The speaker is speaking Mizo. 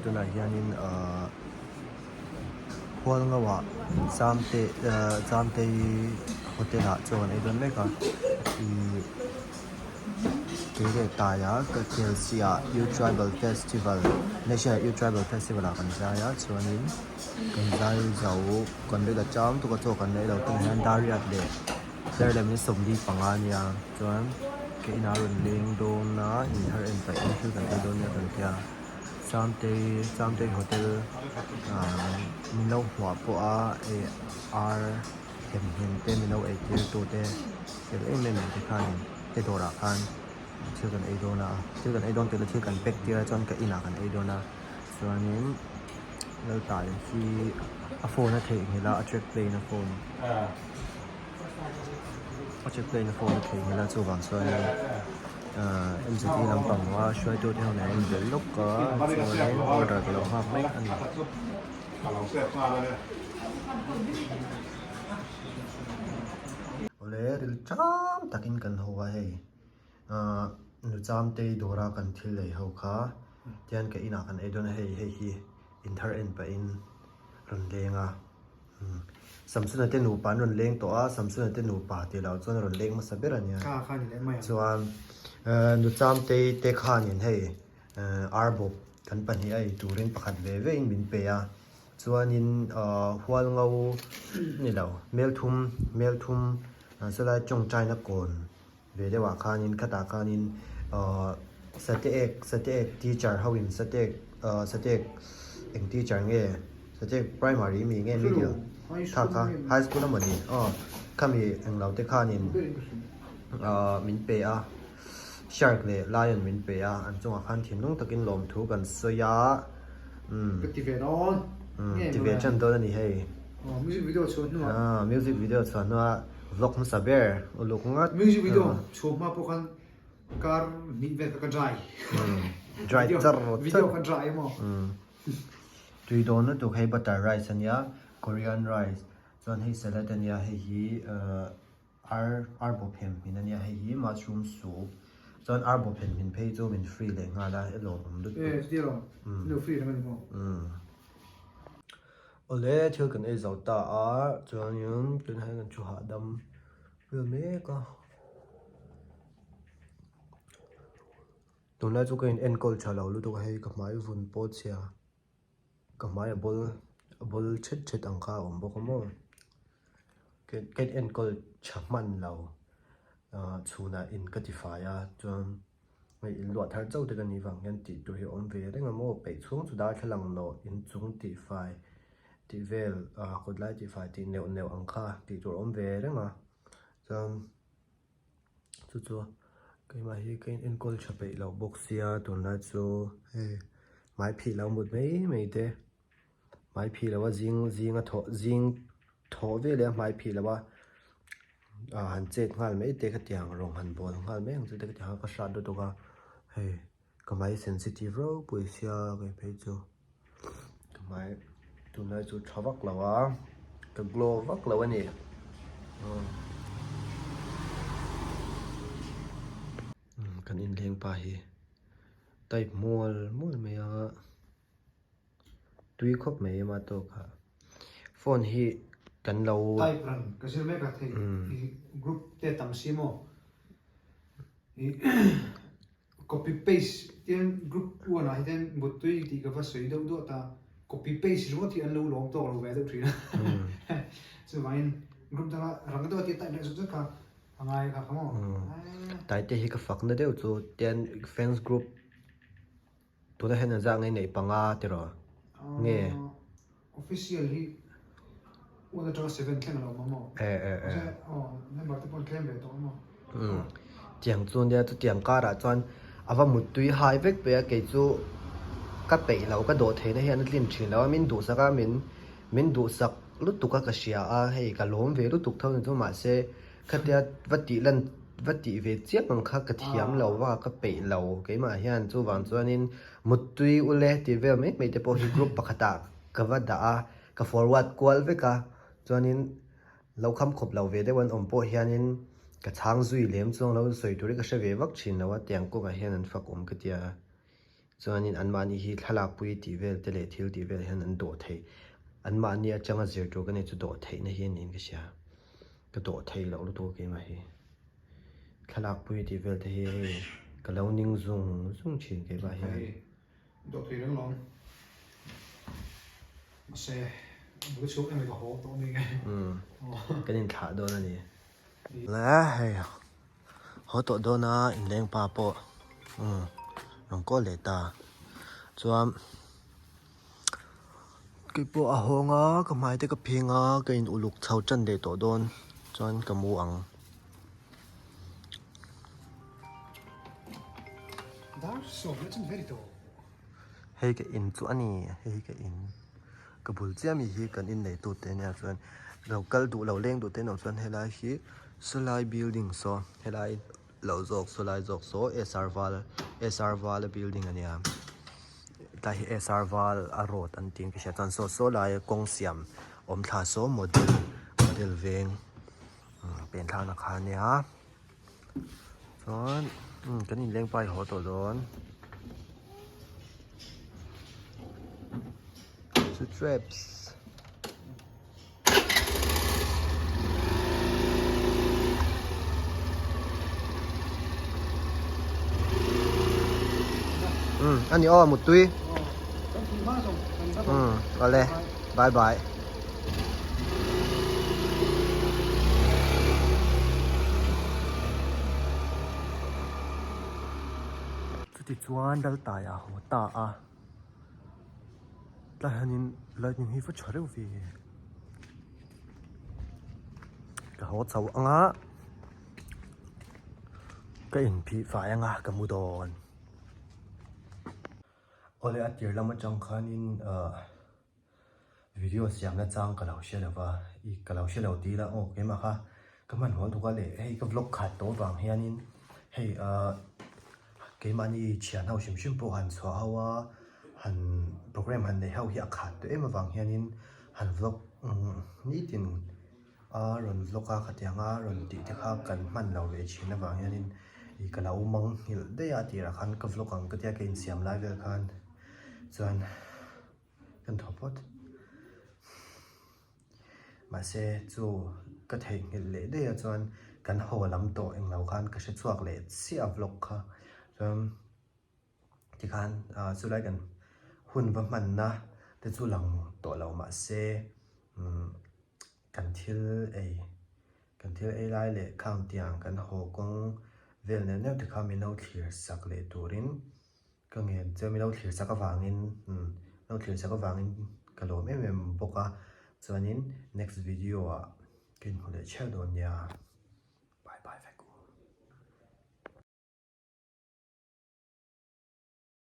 tunah hianin ahh Hualngo ah Chamte ahh Chamtei hotel ah chaw an ei dawn mek a ihh kei leh taia ka Kelsih ah Youth Tribal Festival National Youth Tribal Festival ah kan zai a chuanin kan zai zo kan vel a chang tuk a chaw kan la ei lo tunah hian Dariat leh Darlem hi 45 a nia chuan ka inah a rawn leng dawn a inthar en paih in thil kan ei dawn nia kan tia Chamtei Chamtei hotel ah min lo hmuah pawh a eh ar hem hem te min lo ei tir tu te fel em em mai te khanin te dawrah khan thil kan ei dawn a thil kan ei dawn tih loh thil kan pack tir a chuan ka inah kan ei dawn a chuanin Laltai hi a phone a theihnghilh a a track play na phone. A check play na phone a theihnghilh a chuvang chuanin ahh mzp lampang a hruaitu te ho nen an inbelh lawk a chuanin order ka lo nghak mek a ni. Awle ril ṭam takin kan haw a hei ahh Nuchamtei dawra kan thil lei ho kha tihian ka inah kan ei dawn a hei hei hi inthar en pahin rawn leng a. Samsona te nupa an rawn leng tawh a, Samsona te nupa tih loh chuan a rawn leng hmasa ber a nia. Chuan Nuchamtei te khanin hei arbawp kan pahnih a ei turin pakhat ve vein min pe a, chuanin Hualngo ni lo Melthum Melthum sawlai tawngtaina kawn Ve deuhah khanin khatah khanin ahh Sateek Sateek teacher ho in Sateek ahh Sateek eng teacher nge Sateek primary mi nge middle kha kha high school emaw ni aw khami englo te khanin ahh min pe a shark leh lion min pe a an chungah khan thinlung takin lawmthu kan sawi a umm Ka ti ve dawn umm ti ve tan dawn a ni hei aw music video chhuah hnuah aw music video chhuah hnuah Vlog hmasa ber uluk ngat. Music video chhuak hma pawh khan kar hnih vel kha ka dry. Dry char char. Video ka dry emaw. Tui dawn lutuk hei butter rice ania Korean rice chuan hei salad ania hei hi ar ar bawp hem hmin ania hei hi mushroom soup chuan ar bawp hem hmin phei chu min free leh nghal a lawmawm lutuk. E chuti alawm lo free reng ani maw. Awle thil kan ei zo ta a chuanin tunah hian kan thu hahdam vel mek a tunlai chu ka in enkawl tha lo lutuk a hei ka hmai vun pawh chhia ka hmai a bawl a bawl thet thet ang kha a awm bawk a maw ka in enkawl tha hman lo ah chhunah in ka ti fai a chuan. Hei in luah thar chauh te ka nih vang hian tih tur hi a awm ve reng a maw peih chhung chu darthlalang nawh inchung tih fai tih vel ah kawt lai tih fai tih neuh neuh ang kha tih tur a awm ve reng a chuan chu chu keimah hi ka in enkawl tha peih loh bawk sia tunlai chu hei hmai phih lo mut mai mai te hmai phih loh a zing zing a thawh zing thawh veleh a hmai phih loh a. ah han chet nghal mai te ka ti ang rawng han bawl nghal mai ang chu te ka ti ang a ka hrat lutuk a hei ka hmai sensitive ropui sia kei phei chu ka hmai tunlai chu tha vak lo a ka glow vak lo a ni kan inleng pa hi type mual mual mai a. Tui khawp mai ema tawk a phone hi kan lo Type ran ka zir mek a thei i group te tam si maw i copy paste tian group one ah hian muttui tih ka va sawi deuh duah ta copy paste ringawt hi an lo lawm tawk lo ve deuh thin a chuvangin group danga rang deuh a tia type leh zut zut kha a ngai kha kha maw. Taite hi ka fakna deuh chu tian fans group Tuna hian an zah ngei neih panga tiraw? Nge? Official hi one atanga seven thleng a lo awm a maw? E e e. Aw member te pawh an tlem ve tawh a maw? Umm tiang chu nia chutiang karah chuan a va muttui hai vek pe a kei chu ka peih lo ka dawh theihna hian a tlin thin lo a min duhsak a min min duhsak lutuk a ka hria a hei ka lawm ve lutuk tho ni chu mahse Khatia va tih lan va tih ve chiang ang kha ka thiam lo va, ka peih lo keimah hian chuvang chuanin Muttui ule tih vel mai mai te pawh hi group pakhatah ka va dah a, ka forward kual vek a, chuanin lo kham khawp lo ve deuh an awm pawh hianin ka chhang zui lem chuang lo sawi tur hi ka hre ve vak thin lo a, tiang kawngah hian an fak awm ka tia. Chuanin anmahni hi thlalakpui tih vel te leh thil tih vel hian an dawh theih. Anmahni atanga zir tur ka nei chu dawh theihna hi a niin ka hria. Ka dawh thei loh lutuk a keimah hi. Thlalakpui tih vel te hi hei ka lo ning zung zung thin keimah hian. Dawh thei reng lawm. Mahse bul chhuk em ka haw tawh mai nge. Kan inthlah dawn a ni. Le hei haw tawh dawn a inleng pa pawh rawn kawl leh ta. Chuan keipawh a hawng a ka hmai te ka pheng a ka in uluk chho tan leh tawh dawn chuan ka mu ang. Hei ka in chu a ni hei hi ka in ka bul chiah mi hi kan innei tu te ania chuan lo kal duh lo leng duh te an awm chuan helai hi sawlai building saw helai lo zawk sawlai zawk saw SR val SR vala building a nia tlai hi SR val a road an tih in ka hria chuan saw sawlai kawng siam awm thla saw model model veng pen thlakna kha a nia. Chuan kan inleng pa hi haw tawh dawn. Chu traps. Ani aw mutui. Awle bye bye. Chutichuan Laltai a haw ta a, tlai hianin lightning hi va tha reuh ve, ka haw chho ang a, ka inphih fai ang a ka mu dawn. Awle a tir lam atang khanin ahh. Video siamna chang ka lo hre lo va, i ka lo hre lo ti ila aw keimah kha ka hmanhmawh tuk a leh hei ka vlog khat tawh avang hianin hei ahh keimahni thian ho hrim hrim pawh han chhuah ho a han programme han neih ho hi a khat tawh em avang hianin han vlog nitin a rawn vlog a khatianga rawn tih te kha kan hman lo ve thin avang hianin ih ka lo mangnghilh daih a tirah khan ka vlog ang ka tia ka insiam lai vel khan chuan. Kan thaw phawt. Mahse chu ka theihnghilh leh daih a chuan kan haw lam tawh englo khan ka hre chhuak leh chiah a vlog kha. Chuan tikhan ah chulai kan hun va hmanna te chu lang tawh lo mahse umm kan thil ei kan thil ei lai leh khang tiang kan haw kawng vel neuh neuh te kha min lo thlir sak leh turin Ka ngen che mi lo thlir chak avangin umm lo thlir chak avangin ka lawm em em bawk a chuanin next video ah ka inhmu leh chhiar dawn nia.